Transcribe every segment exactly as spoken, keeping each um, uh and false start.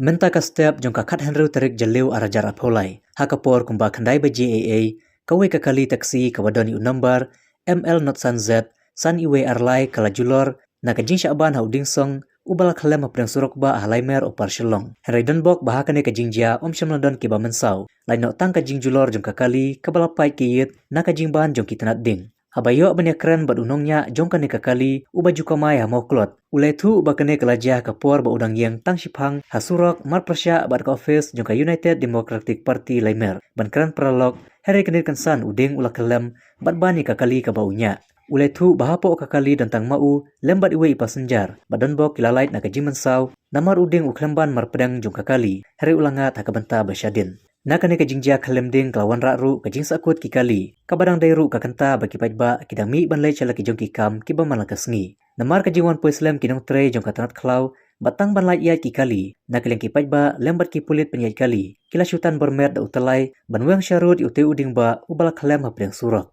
Mynta ka step jong ka khathynriew tarik Jylliew arhajar arphew lai, ha ka por kumba khyndai baje eiei, kawei ka kali taxi kaba don ïa u number M L not san Z san iwei arlai ka la julor na ka jingshah ban ha u dieng song uba la khyllem ha pdeng surok bah ha Laimer Upper Shillong. Hynrei donbok ba ha kane ka jingjia ym shym la don kiba mynsaw, lait noh tang ka jingjulor jong ka kali kaba la pait ki ïit na ka jingban jong ki tnat dieng. Haba ïoh ban ïakren bad u nongñiah jong kane ka kali uba ju kamai ha Mawklot, u la ïathuh ba kane ka la jia ha ka por ba u dang ïeng tang shiphang ha surok marpyrshah bad ka ophis jong ka United Democratic Party Laimer ban kren paralok, hynrei kane kynsan u dieng u la khyllem bad ban ïa ka kali kaba u ñiah. U la ïathuh ba hapoh ka kali don tang ma u lem bad iwei i passenger, bad donbok ki la lait na ka jingmynsaw namar u dieng u khlem ban marpdeng jong ka kali, hynrei u la ngat ha ka bynta ba shadien. Na kane ka jingjia khyllem dieng ka la wanrah ruh ka jingsahkut ki kali, kaba dang dei ruh ka kynta ba ki paidbah ki dang mih ban leit sha la ki jong ki kam kiba man la ka sngi. Namar ka jingwan poi slem ki nongtrei jong ka tnat khlaw bad tang ban lait ïaid ki kali, na ka liang ki paidbah lem bad ki pulit pynïaid kali ki la shu tan bor met da u tyllai ban weng sharud ïa utei u dieng bah uba la khlem ha pdeng surok.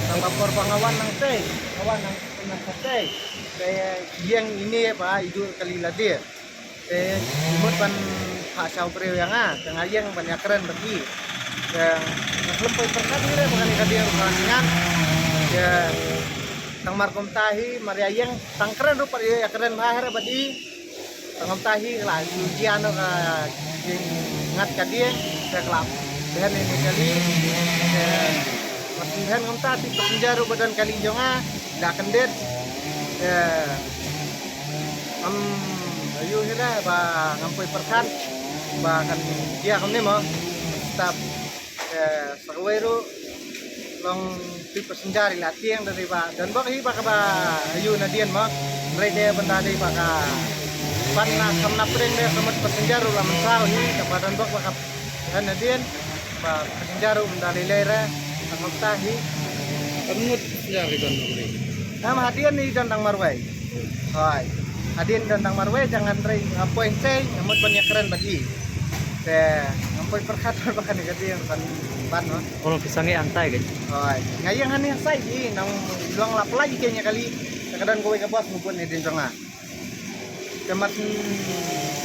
Tang ka por ba nga wan nangtei, nga wan nang nangtei. Te ïeng ine ba iduh kali lade. Te mut ban phah sha u briew ïa nga, te nga ïeng ban ïakren bad i. Te nga khlem poi pyrkhat hi re ba kane ka dieng ruh ka ngan. Te tang mar kumta hi, mar ïa ïeng, tang kren ruh pat ïakren bha hi re bad i. Tang kumta hi ka la shu jia noh ka jingngat ka dieng, te ka la behen ine kali. Te mar shu behen kumta, te passenger ruh ba don kali jong nga la kyndit. Te ngam ïohi re ba ngam poi pyrkhat ba kan jia kumne mo. Stop. Te sa kawei ruh long tip passenger i la tieng da dei ba donbok hi ba kaba ïoh nadien mo. Hynrei te bynta dei ba ka ban na kam na pdeng de ka mut passenger ruh la mynsaw hi, kaba donbok ba ka nadien ba passenger ruh mynta lei lei re. Tang kumta hi. Ka mut passenger i don marwei. Nam hadien i don tang marwei. Hoi. Hadien don tang marwei, jangan rei, ah, point sei, nga mut ban ïakren bad i. Te ngam poi pyrkhat ba kane ka dieng ban ban mo. Olo, pisa ngi angtai ke. Hoi. Nga ïeng hani sai i nang long la pla i kane kali. Te ka don kawei ka bos ngu bun ni din jong nga. Te mar shu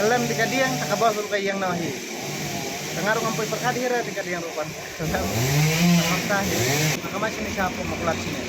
khlem di ka dieng, te ka bos ruh ka ïeng noh hi. Te nga ruh ngam poi pyrkhat hi re di ka dieng ruh ban khlem. Ngam ta hi. Nga ka ma shini sha pom ma kulat shini.